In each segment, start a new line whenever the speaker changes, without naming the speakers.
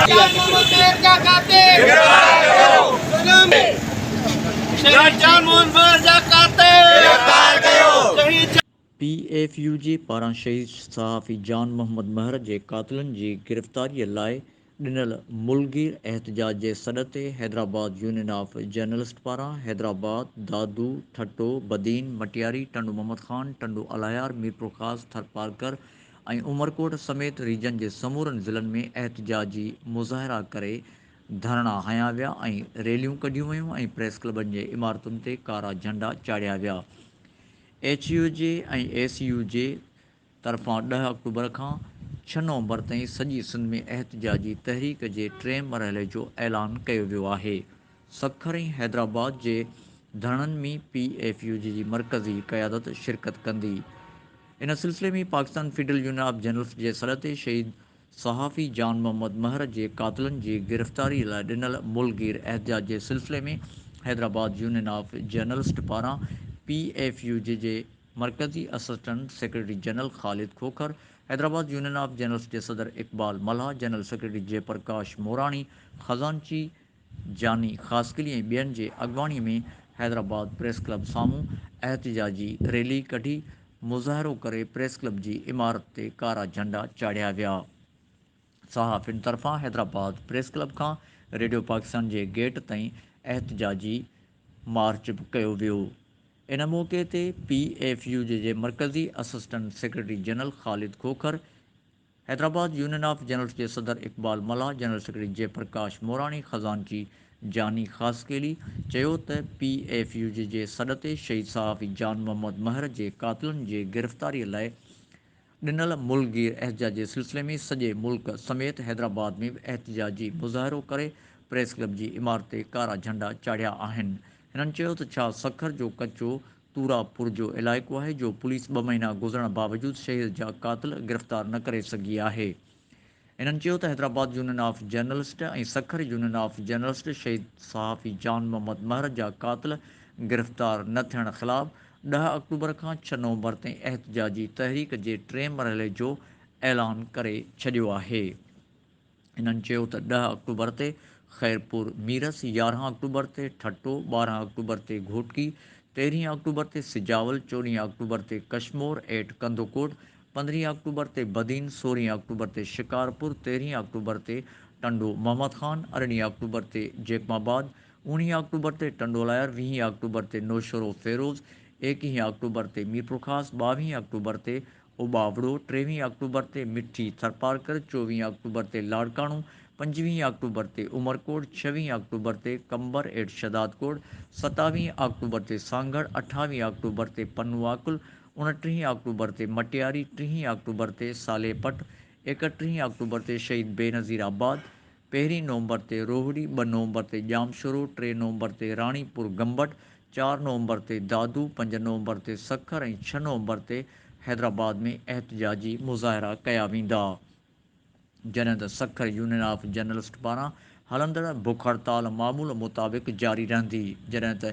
جان محمد مهر جا قاتل گرفتار ڪيو. شهيد جان محمد مهر جا قاتل گرفتار ڪيو. شهيد.
پي ايف يو جي پاران شهيد صحافي جان محمد مهر جي قاتلن جي گرفتاري لاء ڏنل ملگير احتجاج جي سڏ تي حيدرآباد يونين آف جرنلسٽ پاران حيدرآباد، دادو، ٺٽو، بدين، مٽياري، ٽنڊو محمد خان، ٽنڊو الهيار، ميرپورخاص، ٿرپارڪر ۽ عمرڪوٽ سميت ريجن جي سمورن ضلعن ۾ احتجاجي مظاهرا ڪري ڌرڻا هنيا ويا ۽ ريليون ڪڍيون ويون ۽ پريس ڪلبن جي عمارتن تي ڪارا جهنڊا چاڙهيا ويا. ايڇ يو جي ۽ ايس يو جي طرفان ڏهه آڪٽوبر کان ڇهه نومبر تائين سڄي سنڌ ۾ احتجاجي تحريڪ جي ٽئين مرحلي جو اعلان ڪيو ويو آهي. سکر ۽ حيدرآباد جي ڌرڻن ۾ P F U J J مرڪزي قيادت شرڪت ڪندي. ان سلسلي ۾ Pakistan federal union of journalist جي سڏ تي شهيد صحافي جان محمد مهر جي قاتلن جي گرفتاري لاء ڏنل ملگير احتجاج جي سلسلي ۾ حيدرآباد يونين آف جرنلسٽ پاران P F U J J مرڪزي assistant secretary general Khalid Khokhar, Hyderabad union of journalist جي صدر اقبال ملاح، جنرل سيڪريٽري جئه پرڪاش موراڻي، خزانچي جاني خاصخيلي ۽ ٻين جي اڳواڻي ۾ حيدرآباد پريس ڪلب سامهون احتجاجي ريلي ڪڍي مظاهرو ڪري پريس ڪلب جي عمارت تي ڪارا جهنڊا چاڙهيا ويا. صحافين طرفان حيدرآباد پريس ڪلب کان ريڊيو پاڪستان جي گيٽ تائين احتجاجي مارچ به ڪيو ويو. ان موقعي تي P F U J J مرڪزي assistant secretary general Khalid Khokhar, Hyderabad union of journalist جي صدر اقبال ملاح، جنرل سيڪريٽري جئه پرڪاش موراڻي، خزانچي جاني خاصخيلي چيو ته پي ايف يو جي جي سڏ تي شهيد صحافي جان محمد مهر جي قاتلن جي گرفتاري لاء ڏنل ملڪگير احتجاج جي سلسلي ۾ سڄي ملڪ سميت حيدرآباد ۾ به احتجاجي مظاهرو ڪري پريس ڪلب جي عمارت تي ڪارا جهنڊا چاڙهيا آهن. هنن چيو ته ڇا سکر جو ڪچو تورا پور جو علائقو آهي جو پوليس ٻه مهينا گذرڻ باوجود شهيد جا قاتل گرفتار نه ڪري سگهي آهي. هنن چيو ته Hyderabad union of journalist ۽ Sukkur union of journalist شهيد صحافي جان محمد مهر جا قاتل گرفتار نه ٿيڻ خلاف ڏهه آڪٽوبر کان ڇهه نومبر تائين احتجاجي تحريڪ جي ٽئين مرحلي جو اعلان ڪري ڇڏيو آهي. هنن چيو ته ڏهه آڪٽوبر تي خيرپور ميرس، يارهن آڪٽوبر تي ٺٽو، ٻارهن آڪٽوبر تي گهوٽڪي، تيرهين آڪٽوبر تي سجاول، چوڏهين آڪٽوبر تي ڪشمور ايٽ ڪنڌڪوٽ، پندرهين آڪٽوبر تي بدين، سورهين آڪٽوبر تي شڪارپور، تيرهين آڪٽوبر تي ٽنڊو محمد خان، ارڙهين آڪٽوبر تي جيڪب آباد، اوڻيهين آڪٽوبر تي ٽنڊو الهيار، ويهين آڪٽوبر تي نوشهرو فيروز، ايڪيهين آڪٽوبر تي ميرپورخاص، ٻاويهين آڪٽوبر تي اوٻاوڙو، ٽيويهين آڪٽوبر تي مٺي ٿرپارڪر، چوويهين آڪٽوبر تي لاڙڪاڻو، پنجويهين آڪٽوبر تي عمرڪوٽ، ڇويهين آڪٽوبر تي قمبر ايٽ شهدادڪوٽ، ستاويهين آڪٽوبر تي سانگهڙ، اٺاويهين آڪٽوبر تي پنوعاقل، اڻٽيهين آڪٽوبر تي مٽياري، ٽيهين آڪٽوبر تي صالح پٽ، ايڪٽيهين آڪٽوبر تي شهيد بينظير آباد، پهرين نومبر تي روهڙي، ٻه نومبر تي ڄامشورو، ٽي نومبر تي راڻي پور گمبٽ، چار نومبر تي دادو، پنج نومبر تي سکر ۽ ڇهه نومبر تي حيدرآباد ۾ احتجاجي مظاهرا ڪيا ويندا. جڏهن ته سکر يونين آف جرنلسٽ پاران هلندڙ بک هڙتال معمول مطابق جاري رهندي، جڏهن ته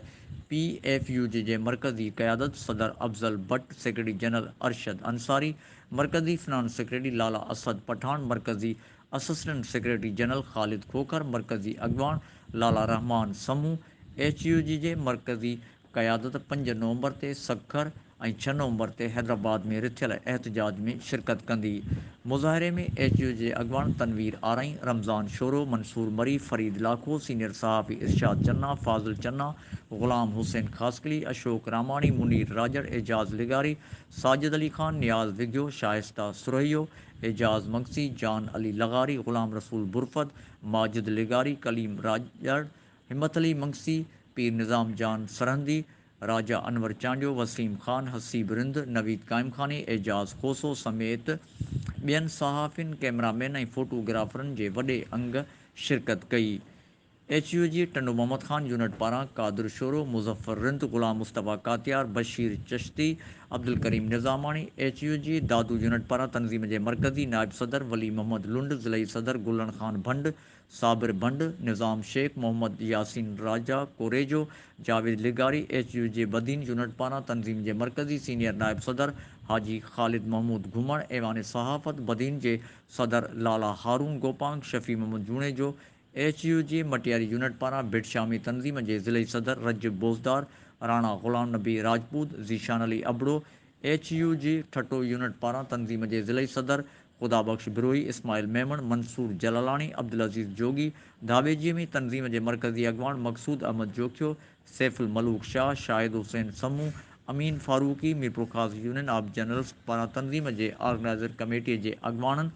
P F U J J مرڪزي قيادت صدر افضل بٽ، سيڪريٽري جنرل ارشد انصاري، مرڪزي فنانس سيڪريٽري لالا اسد پٺاڻ، مرڪزي assistant secretary general Khalid Khokhar, مرڪزي اڳواڻ Lala Rehman Samoon, H U J J مرڪزي قيادت پنج نومبر تي سکر ۽ ڇهه نومبر تي حيدرآباد ۾ رٿيل احتجاج ۾ شرڪت ڪندي. مظاهري ۾ ايڇ يو جي اڳواڻ تنوير آرائين، رمضان شورو، منصور مري، فريد لاکو، سينيئر صحافي ارشاد چنا، فاضل چنا، غلام حسين خاصخيلي، اشوڪ راماڻي، منير راڄڙ، اعجاز لغاري، ساجد علي خان، نياز وگهيو، شائسته سرهيو، اعجاز مگسي، جان علي لغاري، غلام رسول برفت، ماجد لغاري، ڪليم راڄڙ، همت علي منگسي، پير نظام جان سرهندي، راجا انور چانڊيو، وسيم خان، حسيب رند، نويد قائمخاني، اعجاز کوسو سميت ٻين صحافين، ڪئميرامين ۽ فوٽو گرافرن جي وڏي انگ شرڪت ڪئي. H U J Tando Muhammad Khan unit پاران قادر شورو، مظفر رند، غلام مصطفيٰ ڪاتيار، بشير چشتي، عبدالڪريم نظاماڻي، ايڇ يو جي دادو يونٽ پاران تنظيم جي مرڪزي نائب صدر ولي محمد لنڊ، ضلعي صدر گلڻ خان ڀنڊ، صابر ڀنڊ، نظام شيخ، محمد ياسين راجا ڪوريجو، جاويد لغاري، ايڇ يو جي بدين يونٽ پاران تنظيم جي مرڪزي سينيئر نائب صدر حاجي خالد محمود گهمڻ، ايوان صحافت بدين جي صدر Lala Haroon Gopang, Shafi Muhammad Junejo, H U J Matiari unit پاران ڀٽ شامي تنظيم جي ضلعي صدر Rajab Bozdar, Rana Ghulam Nabi Rajput, Zeeshan Ali Abro, H U J Thatta unit پاران تنظيم جي ضلعي صدر خدا بخش بروهي، اسماعيل ميمڻ، منصور جلالاني، عبدالعزيز جوڳي، ڌاٻيجي ۾ تنظيم جي مرڪزي اڳواڻ مقصود Ahmed Jokhio, Saif ul-Malook Shah, Shahid Hussain Samoon, Amin Farooqui, Mirpurkhas union of journalist پاران تنظيم جي آرگنائيزر ڪميٽي جي اڳواڻن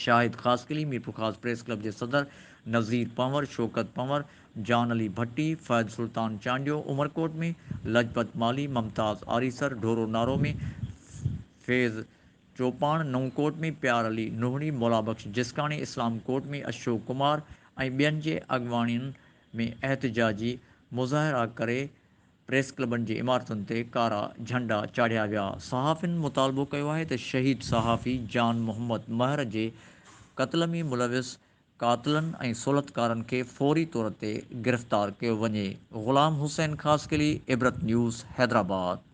شاهد خاصخيلي، ميرپورخاص پريس ڪلب جي صدر نذير پنهور، شوڪت پنهور، جان علي ڀٽي، فهد سلطان چانڊيو، عمرڪوٽ ۾ لجپت مالهي، ممتاز آريسر، ڍورو نارو ۾ فيض چوپاڻ، نئون ڪوٽ ۾ پيار علي نوحڙي، مولابخش جسڪاڻي، اسلام ڪوٽ ۾ اشوڪ ڪمار ۽ ٻين جي اڳواڻين ۾ احتجاجي مظاهرا ڪري پريس ڪلبن جي عمارتن تي ڪارا جهنڊا چاڙهيا ويا. صحافين مطالبو ڪيو آهي ته شهيد صحافي جان محمد مهر جي قتل ۾ ملوث قاتلن ۽ سهولتڪارن کي فوري طور تي گرفتار ڪيو وڃي. غلام حسين خاصخيلي، عبرت نيوز، حيدرآباد.